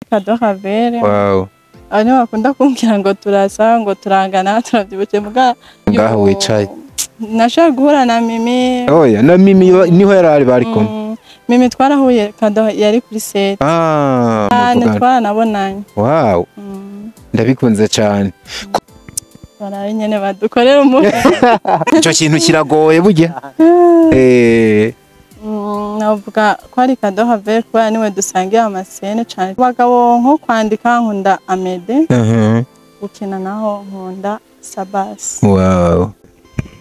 Cadeau Ravelle. Wow. Abantu bakunda kumbwira ngo turasa, ngo turangana, turavyibushe muga Ngaho wicaye. Nashaka guhura na Mimi. Oya, na Mimi niho yarari bari kumwe. Mimi twarahuye, Cadeau yari kuri set. Ah, muvugana. Twaranabonanye. Wow. Ndabikunze cyane. Baraye nyene badukorera umuco. Ico kintu kiragoye burya. Navuga ko ari Cadeau Ravelle kubera niwe dusangiye amasene cane. Abagabo nko kwandika nkunda Amede. Gukina naho nkunda Sabas. Wow.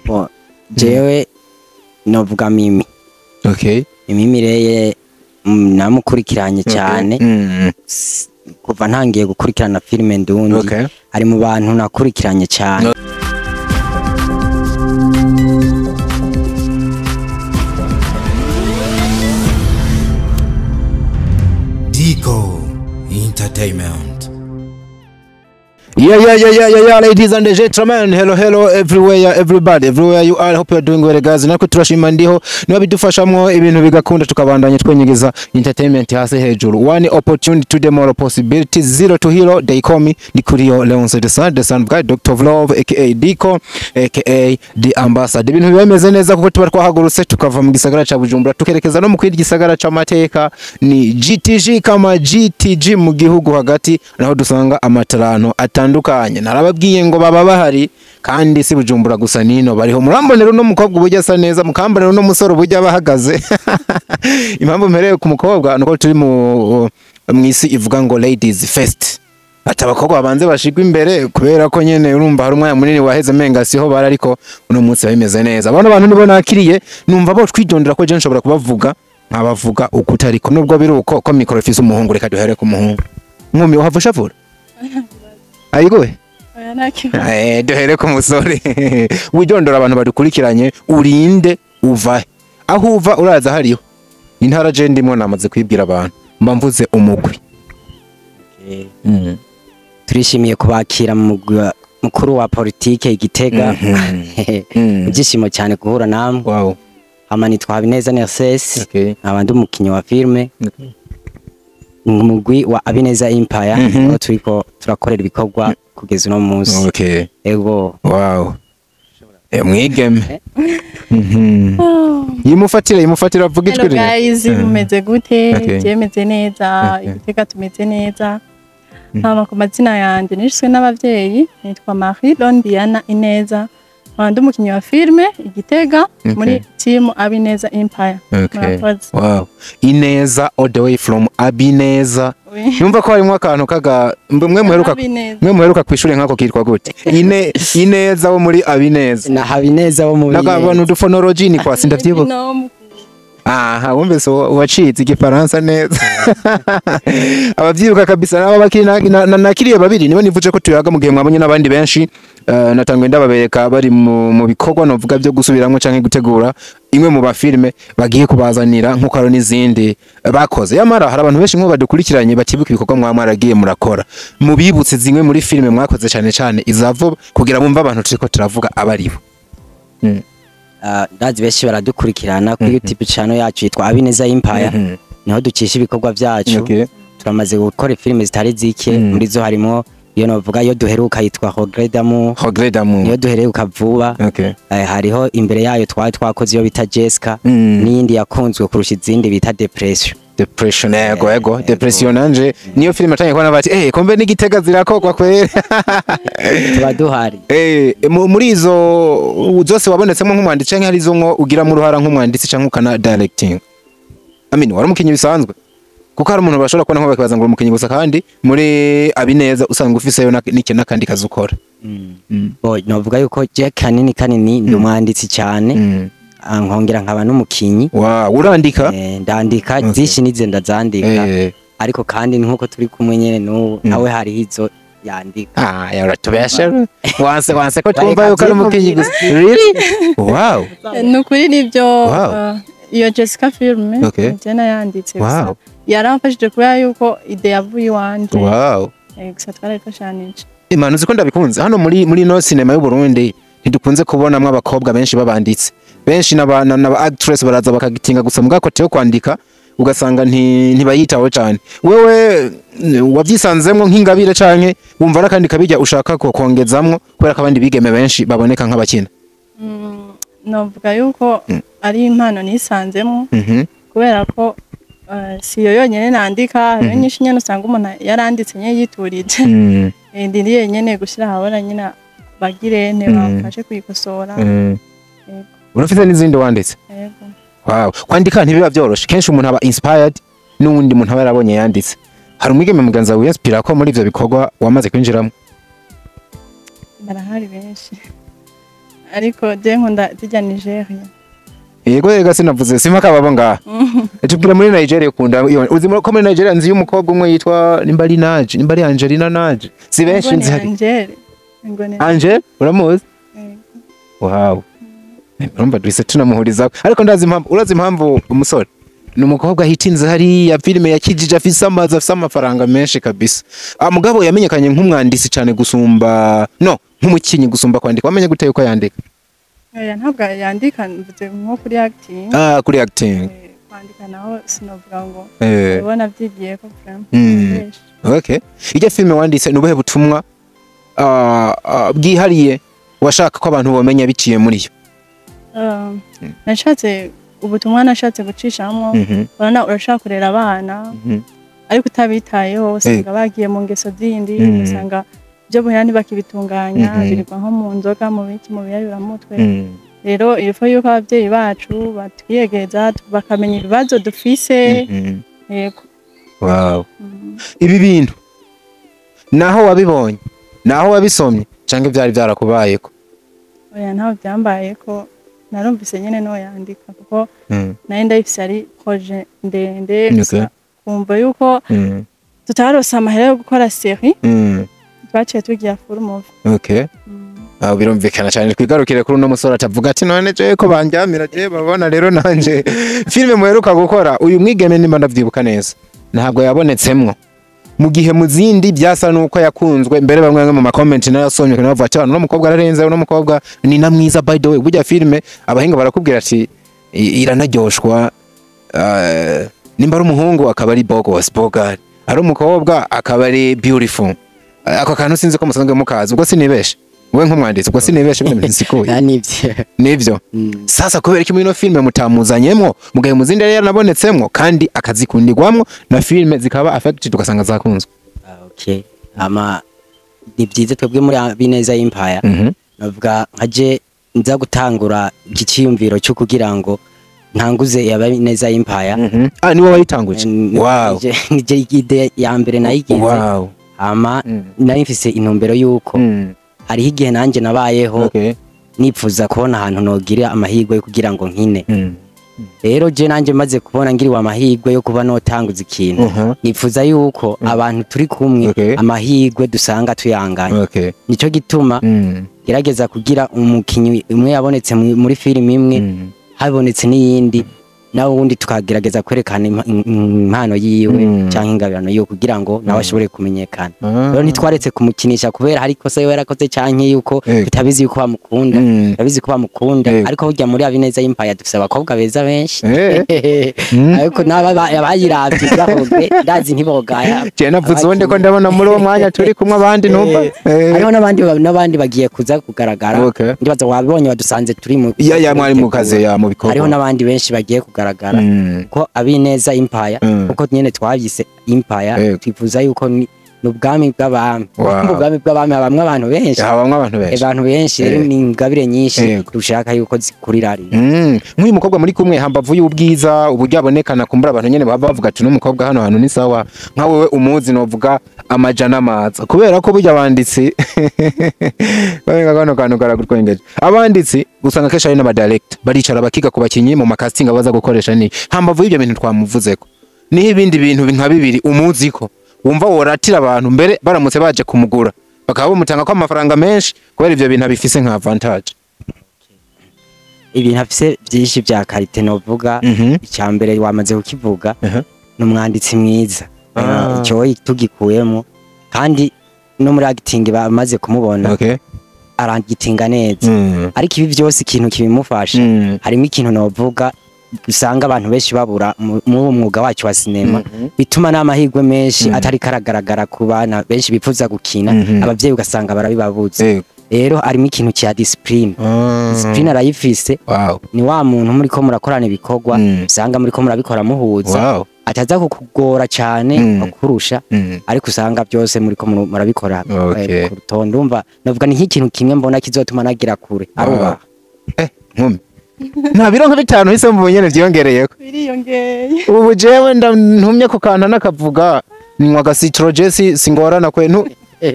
Bon, jewe novuga Mimi. Okay. Mimi Mireye namukurikiranye cyane. Kuva ntangiye gukurikirana filime ndundi. Okay. Ari mu bantu nakurikiranye cyane. Dico Entertainment. Yeah, ladies and gentlemen, hello, hello, everywhere, everybody, everywhere you are, hope you are doing well, guys. Nako turashima ndiho, niba bidufashamwo ibintu bigakunda tukabandanya twenyegeza entertainment hasi hejuru. One opportunity to the more possibilities, zero to hero, they call me Ndikuriyo Leonce the Son, the Son of God, Doctor of Love, aka Dico, aka The Ambassador. Ibintu bimeze neza kuko tuba twahagurutse tukava mu gisagara ca Bujumbura tukerekeza no mu kwindi gisagara ca Mateka, ni GTG kama GTG mu gihugu hagati, naho dusanga amatarano atandukanye. Narababwiye ngo baba bahari kandi si Bujumbura gusa, nino bariho. Murambonera no mukobwa ubujya asa neza, mukambonera no musore ubujya bahagaze. Impamvu mpereye ku mukobwa nuko turi mu mwisi ivuga ngo ladies first, ati abakobwa babanze bashigwa imbere kubera ko nyene urumva hari umwanya munini waheze menga siho bari, ariko uno munsi bimeze neza. Bano bantu nibo nakiriye, numva bo twidondera ko je nshobora kubavuga nkabavuga ukutariko, nubwo biri uko ko micro ifise umuhungu. Reka duhere ku muhungu. Nkumi uhavusha vura ayiguwe? Oya, ntakibazo. Duhere ku musore. Widondora abantu badukurikiranye, urinde uvahe. Aho uva uraza hariho. Intara je ndimo namaze kwibwira abantu. Mba mvuze umugwi. Okay. Turishimiye kubakira mu mukuru wa politike Igitega. Ibyishimo cyane guhura namwe. Wow. Hama nitwa Habineza Nerses. Okay. Nkaba ndi umukinyi wa filme. Okay. Umugwi wa Abineza Empire, aho turiko turakorera ibikorwa kugeza uno munsi. Okay. Ego. Wow. Mwigeme. Yimufatira avuga ijwi. Hello guys, mumeze gute? Je meze neza, Igitega tumeze neza. Hama ku mazina yanje nishwe n'abavyeyi, nitwa Marie Londiana Ineza. Ndi umukinyi wa filme Igitega muri team Abineza Empire. Okay. Wow. Ineza all the way from Abineza. Numva ko harimo akantu kaga mwe muheruka kwishure nkako kitwa gute? Ineza wo muri Abineza. Na Habineza wo muri. Nagabana udufonology ni kwa sindavyibuka. Aha, wumvise wacitse igifaransa neza. Abavyibuka kabisa nabo bakiri nakiriye babiri nibo nivuje ko tuyaga mu gihe mwabonye n'abandi benshi. Natangwe ndababereka bari mu bikorwa novuga byo gusubiramwo canke gutegura imwe mu bafilme bagiye kubazanira nkuko haro n'izindi bakoze. Yamara hari abantu benshi nko badukurikiranye batibuka ibikorwa mwa mwaragiye murakora. Mubibutse zimwe muri filme mwakoze cane cane izavo kugira bumva abantu turiko turavuga abaribo. Ndazi benshi baradukurikirana kuri YouTube channel yacu yitwa Abineza Empire. Niho dukisha ibikorwa byacu. Turamaze gukora filme zitari zike, muri zo harimo iyo novuga iyo duheruka yitwa Regret d'amour. Regret d'amour. Iyo duheruka vuba. Hariho imbere yayo twari twakoze iyo bita Jessica, n'iyindi yakunzwe kurusha izindi bita Depression. Depression, ego Depression nanje niyo filime atanye kubona bati kombe n'Igitega zirakogwa kwere. Tuba duhari. Muri izo zose wabonetsemo nk'umwanditsi canke hari izo nko ugira mu ruhara nk'umwanditsi canke ukana directing? I mean, wari umukinyi bisanzwe? Kuko hari umuntu bashobora kubona nko bakibaza ngo umukinyi gusa, kandi muri Abineza usanga ufiseyo n'iki nakandi kazi ukora. Bo novuga yuko je kanini kanini ndi umwanditsi cyane. Nkongera nkaba n'umukinyi. Wow, urandika? Ndandika byinshi nize ndazandika. Ariko kandi nkuko turi kumwe nyene n'ubu nawe hari izo yandika. Uratubesha. Wanse ko twumva yuko ari umukinyi gusa. Really? Wow. Nukuri nivyo. Iyo Jessica filme je nayanditse gusa. Yaramfashije kubera yuko ide yavuye iwanje. Wow. Gusa twarayifashanije. Imana uzi ko ndabikunze. Hano muri no cinema y'u Burundi ntidukunze kubonamwo abakobwa benshi babanditse. Benshi n'aba actress baraza bakagitinga gusa mugako teo kwandika Ugasanga ntibayitaho cyane. Wewe wavyisanzemwo nk'ingabire canke wumva ari akandi kabirya ushaka ko kongezamwo kubera ko abandi bigeme benshi baboneka nk'abakina? Novuga yuko ari impano nisanzemo, kubera ko si yo yonyene nandika. Hariho nyinshi nyene usanga umuntu yaranditse nyene yiturije. Ndiriye nyene gushira ahabona nyine bagire ne bamfashe kuyikosora. Yego. Urafite n'izindi wanditse? Yego. Wow. Kwandika ntibiba byoroshe. Kenshi umuntu aba inspired n'uwundi muntu aba yarabonye yanditse. Hari umwigeme mugenzi wawe winspira ko muri ivyo bikorwa wamaze kwinjiramo? Barahari benshi, ariko je nkunda zijya Nigeria. Yego yego, sinavuze simpaka babo ngaha. Tubwira muri Nigeria ukunda uzi ko muri Nigeria nzi y'umukobwa umwe yitwa nimba ari Naje, nimba ari Angelina Naje. Si benshi Ngo ni nzi hari. Angel, ngo ni Angel uramuzi? Yego. Wow. Urumva duhise tunamuhurizaho. Ariko ndazi impamvu, urazi impamvu umusore ni umukobwa hitinze hariya filime ya kijiji, afise amazi, afise amafaranga menshi kabisa. Ah, mugabo yamenyekanye nk'umwanditsi cyane gusumba, no nk'umukinyi gusumba kwandika. Wamenye gute yuko yandika? Oya, ntabwo yandika, mvuze nko kuri acting. Ah, kuri acting. Kwandika naho sinovuga ngo ubona byigiye ko vraiment. Benshi. Okay. Ijya filime wanditse, ni ubuhe butumwa bwihariye washaka ko abantu bomenya biciye muri yo? Nashatse ubutumwa nashatse gucishamo, urabona urashaka kurera abana ariko utabitayeho usanga bagiye mu ngeso zindi, usanga ibyo muhira ntibakibitunganya, birirwa nko mu nzoga, mu biki, mu biyayuramutwe. Rero il faut yuko ababyeyi bacu batwiyegeza bakamenya ibibazo dufise. Yego. Wow. Ibi bintu naho wabibonye, naho wabisomye, canke byari byarakubayeko? Oya, ntaho byambaye ko narumvise nyene no yandika, kuko nari ndayifise ari projet ndende. Gusa kumva yuko tutarose amahera yo gukora série, twaciye tugira full movie. Okay. Ah, birumvikana cyane. Twigarukire kuri uno musore atavuga ati none je ko bandyamira je babona. Rero nanje filime muheruka gukora, uyu mwigeme nimba ndavyibuka neza ntabwo yabonetsemwo, mu gihe mu zindi byasa nuko yakunzwe mbere. Bamwe bamwe mu ma comment narasomye kandi bavuga ati uno mukobwa ararenze, uno mukobwa ni na mwiza. By the way, burya filime abahinga barakubwira ati iranaryoshwa, nimba ari umuhungu akaba ari bogos bogari, ari umukobwa akaba ari beautiful. Ako kantu sinzi ko musanzwe mukazi. Ubwo sinibeshe, wowe nk'umwanditsi, ubwo sinibeshe bino bintu nsikuye? Ya, nivyo. Nivyo. Sasa kubera iki muri ino filime mutamuzanyemwo, mugahe mu zindi yari yaranabonetsemwo kandi akazikundirwamwo na filime zikaba affected ugasanga zakunzwe? Ah, okay, ama ni byiza twebwe muri Abineza Empire, navuga nka je nza gutangura iki cyiyumviro cyo kugira ngo ntanguze Abineza Empire. Ah, niwe wayitanguje? Wow. Nije idée ya mbere nayigize. Ama nari mfise intumbero yuko hariho igihe nanjye nabayeho nipfuza kubona ahantu nogira amahirwe yo kugira ngo nkine. Rero je nanjye maze kubona ngiriwe amahirwe yo kuba notanguza ikintu, nifuza yuko abantu turi kumwe amahirwe dusanga tuyanganye. Nico gituma gerageza kugira umukinyi umwe yabonetse muri filime imwe, habonetse n'iyindi nawe wundi, tukagerageza kwerekana impano yiwe canke ingabirano yiwe kugira ngo nawe ashobore kumenyekana. Rero ntitwaretse kumukinisha kubera hari ikosa yiwe yarakoze canke yuko tutabizi yuko bamukunda. Turabizi ko bamukunda, ariko burya muri Abineza Empire dufise abakobwa beza benshi. Ariko n'abayiravye bahoge ndazi ntibogaya. Je navuze ubundi ko ndabona muri uwo mwanya turi kumwe abandi numva. Hariho n'abandi bagiye kuza kugaragara. Ndibaza wabibonye, badusanze turi mu Ya, mwari mu kazi, ya mu bikorwa. Hariho n'abandi benshi bagiye kugaragara, ko Abineza Empire, kuko nyene twabyise Empire, twifuza yuko ni ubwami bw'abami. Ubwami bw'abami habamwo abantu benshi. Habamwo abantu benshi. Abantu benshi rero ni ingabire nyinshi dushaka yuko zikurira rimwe. Nk'uyu mukobwa muri kumwe, hambavu y'ubwiza uburyo abonekana, kumbura abantu nyene baba bavuga ati n'umukobwa hano hantu ni sawa, nka wewe umuzi novuga amajana amaza, kubera ko burya abanditsi babenga kano kantu karagutwengeje. Abanditsi usanga kenshi ari n'aba director baricara bakiga ku bakinyi mu ma casting baza gukoresha. Ni hambavu y'ibyo bintu twamuvuzeko, niho ibindi bintu nka bibiri umuzi ko wumva woratira abantu mbere baramutse baje kumugura bakaba bamutanga ko amafaranga menshi kubera ivyo bintu abifise nka avantage? Ibintu afise byinshi bya qualité novuga, icya mbere wamaze kukivuga, ni umwanditsi mwiza. Icyo tugikuyemo, kandi no muri acting bamaze kumubona, aragitinga neza. Ariko ibi byose ikintu kibimufasha, harimo ikintu novuga usanga abantu benshi babura muri uwo mwuga wacu wa sinema, bituma n'amahirwe menshi atari karagaragara ku bana benshi bifuza gukina, abavyeyi ugasanga barabibabuza. Rero harimo ikintu cya discipline. Discipline arayifise. Ni wa muntu muri ko murakorana ibikorwa, usanga muri ko murabikora muhuza, ataza kukugora cyane akurusha, ariko usanga byose muri ko murabikora ku rutonde. Urumva navuga ni nk'ikintu kimwe mbona kizotuma nagira kure aruba. Nkumi nta biro nka bitanu hise mu nyene vyiyongereyeko. Biriyongeye. Ubu jewe ntumye ku kantu nakavuga nywa gasitrogesi singorana kwe ntu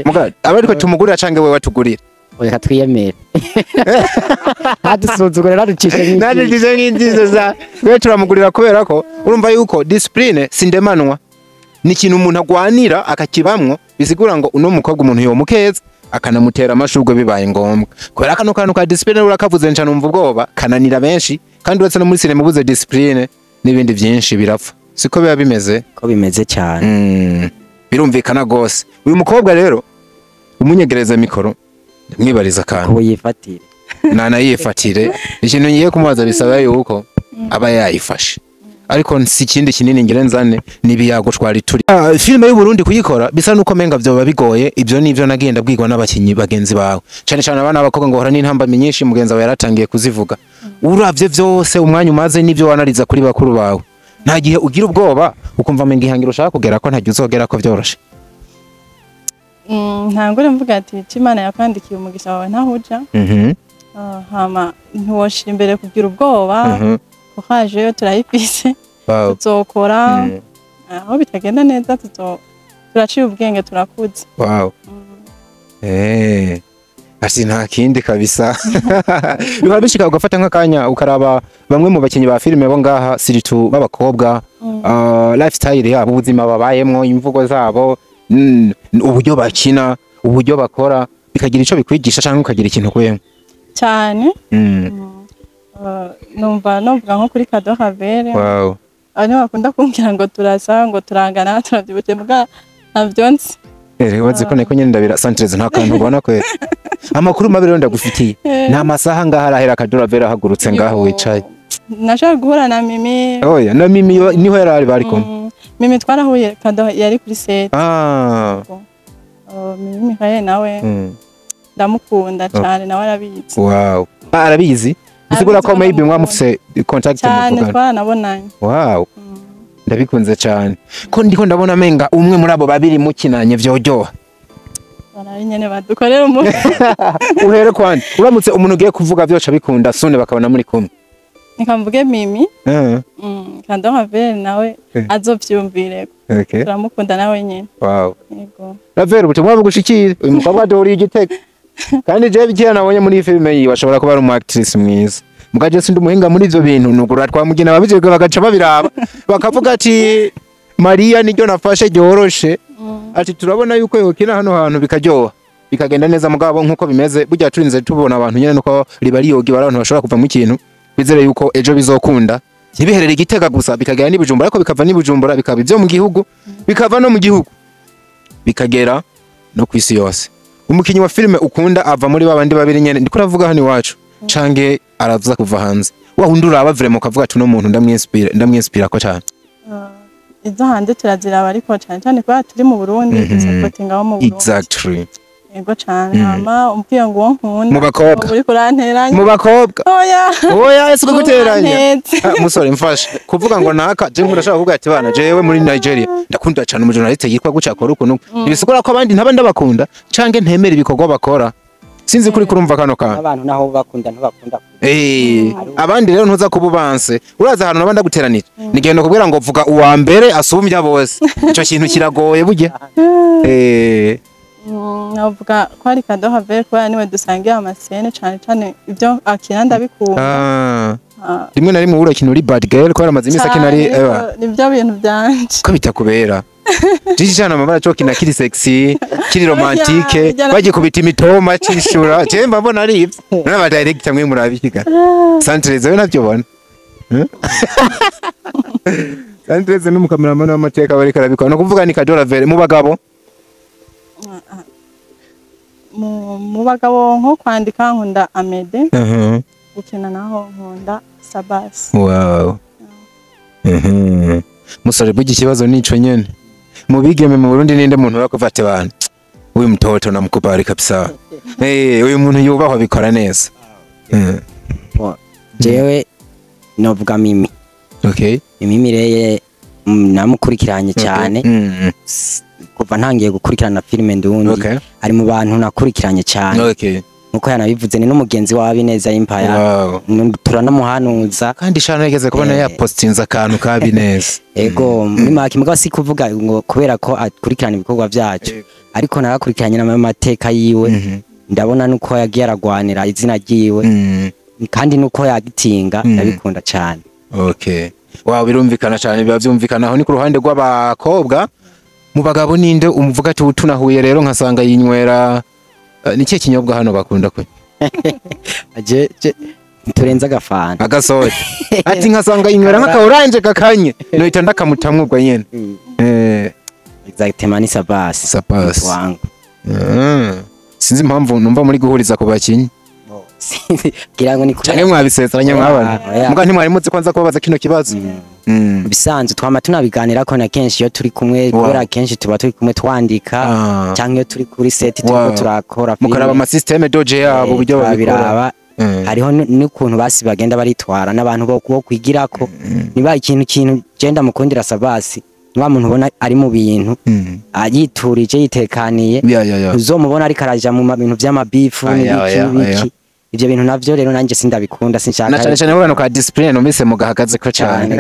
muga abariko tumugurira canke wewe watugurira. Oya twiyemere. Adusuzugura raducisha nk'inzizo. Naducisha nk'inzizo za wewe turamugurira kubera ko urumva yuko discipline sindemanwa ni ikintu umuntu agwanira akakibamwo, bisigura ngo uno mukobwa umuntu yomukeza akanamutera amashurwe bibaye ngombwa. Kubera kano kantu ka discipline urakavuze nca numva ubwoba kananira benshi, kandi uretse no muri cinema ubuze discipline n'ibindi byinshi birapfa. Siko biba bimeze? Ko bimeze cyane. Birumvikana gose. Uyu mukobwa rero umunyegereza mikoro ndamwibariza akantu. Ko yifatire. Nanayifatire. Ikintu ngiye kumubaza bisaba yuko aba yayifashe. Ariko si ikindi kinini ngirenzane nibiyago twari turi. Filime y'u Burundi kuyikora bisa nuko menga vyoba bigoye, ibyo nivyo nagenda bwigwa n'abakinyi bagenzi bawe. Cyane cyane abana abakobwa ngo hora n'intamba nyinshi mugenzi wawe yaratangiye kuzivuga. Uravye vyose umwanya umaze nivyo wanariza kuri bakuru bawe. Nta gihe ugira ubwoba ukumva menga ihangiro ushaka kugera ko ntagiye uzogera ko vyoroshe. Ntangure mvuga ati Imana yakwandikiye umugisha wawe ntahuja. Hama ntiwoshira imbere kugira ubwoba. Courage yo turayifise. Tuzokora aho bitagenda neza turaciye ubwenge turakuze. Wow. Asi nta kindi kabisa. Bihora bishika ugafata nk'akanya ukaraba bamwe mu bakinyi ba filime bo ngaha siritu b'abakobwa, lifestyle yabo, ubuzima babayemwo, imvugo zabo, uburyo bakina, uburyo bakora, bikagira ico bikwigisha canke ukagira ikintu kuyemo cyane. Numva novuga nko kuri Cadeau Ravelle. Wow. Abantu bakunda kumbwira ngo turasa ngo turangana turavyibuke muga navyo nzi. Wazi ko niko nyene ndabira Santreze nta kantu ubona kwe. Amakuru mabi rero ndagufitiye. Nta masaha ngaha arahera Cadeau Ravelle ahagurutse ngaho wicaye. Nashaka guhura na Mimi. Oya na Mimi niho yarari bari kumwe. Mimi twarahuye Cadeau yari kuri set. Mimi Mihaye nawe ndamukunda cyane nawe arabizi. Wow. Arabizi? Bisigura ko maybe mwamufise contact muvugana. Cyane twaranabonanye. Wow. Ndabikunze cyane. Ko ndiko ndabona menga umwe muri abo babiri mukinanye vyoryoha. Barabe nyene badukorera umuntu. Uhere kwandi. Uramutse umuntu ugiye kuvuga vyoca bikunda sone bakabona muri kumwe. Nikamvuge Mimi. Cadeau Ravelle nawe azovyumvire. Turamukunda nawe nyene. Wow. Yego. Ravelle ubutumwa bugushikira. Uyu mukobwa adoriye igitego. Kandi je bikiya nabonye muri filime yiwe ashobora kuba ari umu actrice mwiza. Mugaje sindi umuhinga muri ivyo bintu nugura twamugina ababijejwe bagaca babiraba bakavuga ati Maria niryo nafashe ryoroshe, ati turabona yuko yokina hano hantu bikaryoha bikagenda neza mugabo nkuko bimeze burya turinze tubona abantu nyene nuko riba riyogi abantu bashobora kuva mu kintu bizere yuko ejo bizokunda ntibiherere igitega gusa bikagera n'ibujumbura, ariko bikava n'ibujumbura bikaba ivyo mu gihugu bikava no mu gihugu bikagera no kwisi yose. Umukinyi wa filime ukunda ava muri babandi babiri nyene ndiko ravuga hano iwacu canke aravuza kuva hanze wa wundi uraba vraiment ukavuga ati no muntu ndamwinspira ko cyane. Izo hanze turaziraba ariko cyane cyane kwa turi mu Burundi supporting abo mu Burundi. Exactly. Yego cyane. Hama umbwiye ngo nkunda mu bakobwa uri kuranteranya mu bakobwa. Oya oya ese kuguteranya musore mfashe kuvuga ngo naka je nkunda kuvuga ati bana jewe muri Nigeria ndakunda cyane umu journaliste yitwa guca akora ukuntu ibisigura ko abandi ntaba ndabakunda canke ntemera ibikorwa bakora. Sinzi kuri kurumva kano kantu abantu naho bakunda ntibakunda. Abandi rero ntuza kububanse uraza ahantu nabanda guteranira nigenda kubwira ngo vuga uwa mbere asumbya bose ico kintu kiragoye burya. Navuga ko ari Cadeau Ravelle kubera niwe dusangiye amasene cyane cyane ibyo akina ndabikunda. Rimwe na rimwe urakina uri bad girl kubera amaze imisi akina ari eba nibyo bintu byanje ko bitakubera. Jiji cyane amabara cyo kina kiri sexy kiri romantique bagikubita imitoma cishura je mbabona ari ivyo n'aba director mwe murabikiga Santreze we navyo bona. Santreze n'umukameraman w'amateka bari karabikora no kuvuga ni Cadeau Ravelle mu bagabo. Mu bagabo nko kwandika nkunda Amede. Gukina naho nkunda Sabas. Wow. Musore bugi ikibazo nico nyene. Mu bigeme mu Burundi ninde muntu urakuva ati bana uyu mtoto namkubali kabisa. Uyu muntu yubahwa bikora neza. Jewe novuga Mimi. Okay. Mimi reye namukurikiranye cyane. Kuva ntangiye gukurikirana filime ndundi ari mu bantu nakurikiranye cyane. Okay. Nkuko yanabivuze ni n'umugenzi wa Habineza Empire. Turanamuhanuza kandi shana yigeze kubona ya postinza akantu ka Habineza. Ego muri make mugabo si kuvuga ngo kubera ko akurikirana ibikorwa byacu, ariko narakurikiranye n'amateka yiwe, ndabona nuko yagiye aragwanira izina ryiwe kandi nuko yagitinga ndabikunda cyane. Okay. Wow, birumvikana cyane, biba byumvikana aho ni ku ruhande rw'abakobwa. Mu bagabo ninde umuvuga ati utunahuye rero nkasanga yinywera ni cye kinyobwa hano bakunda kunywa? Je turenza agafana agasoje ati nkasanga yinywera nk'aka orange kakanye noita ndakamutamwe ubwo nyene. Exactement ni Sabas. Sabas wangu. Sinzi impamvu numva muri guhuriza ku bakinyi. Kugira ngo ni cyane mwabisezeranye mwabana muga ntimwari muzi kwanza kubabaza kino kibazo. Bisanzwe twama tunabiganira ko na kenshi iyo turi kumwe, kubera kenshi tuba turi kumwe twandika cyangwa iyo turi kuri set turiko turakora mukaraba ama system doje yabo uburyo babikora. Hariho n'ukuntu basi bagenda baritwara n'abantu bo kwigirako. Niba ikintu genda mukundira Sabasi, wa muntu ubona ari mu bintu ayiturije yitekaniye, uzomubona ariko araja mu bintu by'amabifu n'ibiki. Ibyo bintu navyo rero nanje sindabikunda, sinshaka. Na cyane cyane abantu ka discipline numvise mugahagaze ko cyane.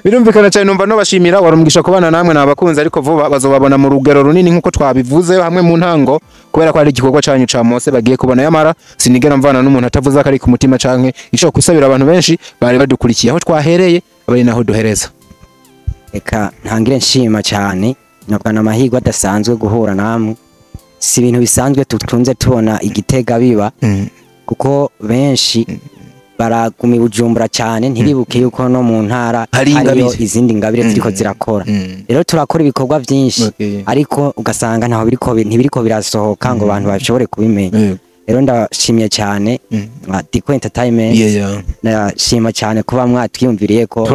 Birumvikana cyane, numva no bashimira warumugisha kubana namwe nabakunze, ariko vuba bazobabona mu rugero runini nkuko twabivuze hamwe mu ntango, kubera ko ari igikorwa canyu ca Mose bagiye kubona. Yamara sinigera mvana n'umuntu atavuze akari ku mutima canke ico kwisabira abantu benshi bari badukurikiye aho twahereye bari naho duhereza. Eka ntangire nshima cyane, nabwo namahirwe adasanzwe guhura namwe. Si ibintu bisanzwe tutunze tubona igitega biba, kuko benshi baraguma Bujumbura cyane ntibibuke yuko no mu ntara hariyo izindi ngabire ziriko zirakora. Rero turakora ibikorwa byinshi ariko ugasanga ntaho biriko ntibiriko birasohoka ngo abantu bashobore kubimenya. Rero ndashimye cyane Diko Entertainment, ndashima cyane kuba mwatwiyumviriye ko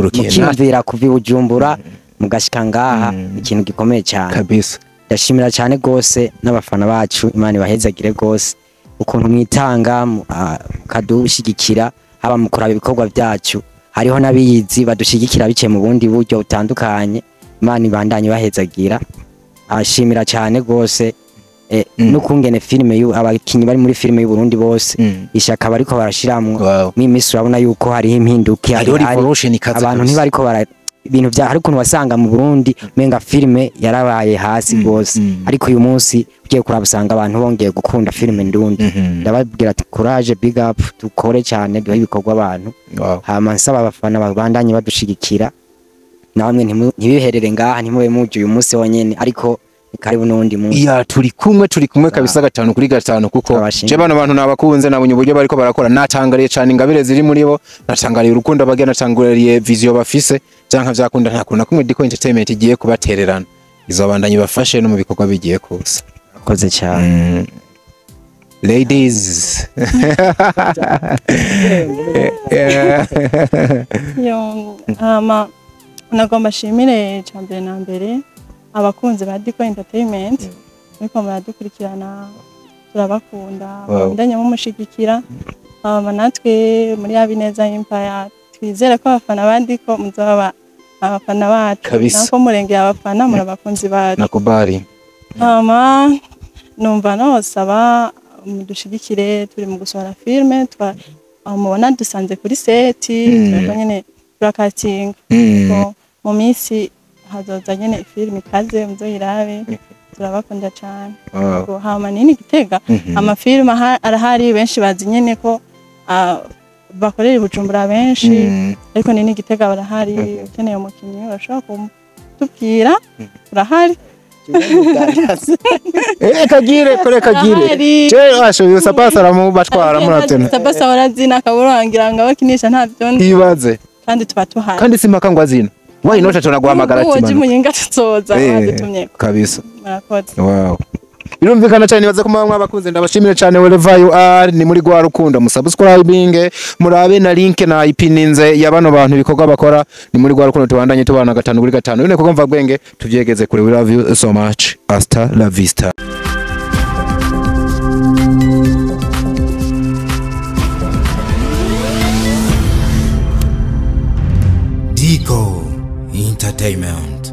mukiyumvira kuva Bujumbura mugashika ngaha, ikintu gikomeye cyane kabisa. Ndashimira cyane gose n'abafana bacu, Imana ibahezagire gose ukuntu mwitanga mukadushigikira haba mu kuraba ibikorwa byacu. Hariho n'abiyizi badushigikira bice mu bundi buryo butandukanye, Imana ibandanye bahezagira. Ashimira cyane gose n'ukungene filime abakinyi bari muri filime y'u Burundi bose ishaka bariko barashiramwo. Mwimisi urabona yuko hariho impinduka, hariho revolution ikaze, abantu ntibariko bara ibintu bya hari ukuntu wasanga mu Burundi menga filime yarabaye hasi gose, ariko uyu munsi ugiye kurabusanga abantu bongeye gukunda filime ndundi. Ndababwira ati courage, big up, dukore cyane duhe ibikorwa abantu. Hama nsaba abafana babandanye badushigikira namwe ntibiherere ngaha, ntimube muje uyu munsi wonyene, ariko karibu n'undi munsi. Ya turi kumwe kabisa 5 kuri 5, kuko je bano bantu nabakunze nabonye uburyo bariko barakora, natangariye cyane ingabire ziri muri bo, natangariye urukundo bagena, natangariye vision bafise, canka vyakunda ntakunda kumwe Diko Entertainment igiye kubatererana, izobandanye bafashe no mu bikorwa bigiye kuza. Akoze cyane. Ladies. Yo ama nagomba shimire cyambere na mbere abakunzi ba Diko Entertainment, muriko muradukurikirana, turabakunda, bandanye mumushigikira. Natwe muri Habineza Empire twizere ko abafana ba Diko muzoba abafana bacu, nako murengeye abafana muri abakunzi bacu. Nakubali. Numva nosaba mudushigikire, turi mu gusohora filme, mubona dusanze kuri seti, turiko nyene turakatinga. Mu minsi hazoza nyene filme ikaze muzoyirabe, turabakunda cyane. Hama nini Gitega amafilme arahari benshi bazi nyene ko bakorera Bujumbura benshi, ariko nini Gitega barahari. Ukeneye umukinyi urashobora kumutubwira, urahari. Kagire kore kagire. Je asho Sabasa aramubatwara muratena. Sabasa warazina kaburangira ngo abakinisha ntavyo ibaze. Kandi tuba tuhari. Kandi simpaka ngo azina. Why not tona guhamagara ati manu. Uwo muyinga tuzoza badutumye. Kabisa. Murakoze. Wow. Birumvikana cyane, nibaza ko muba mwabakunze. Ndabashimire cyane wherever you are, ni muri rwa rukundo, musubscribing, murabe na link na ipininze ya bano bantu, ibikorwa bakora. Ni muri rwa rukundo, tubandanye tubana gatanu kuri gatanu. Bine kuko mva bwenge tuvyegeze kure. We love you so much, hasta la vista. Dico Entertainment.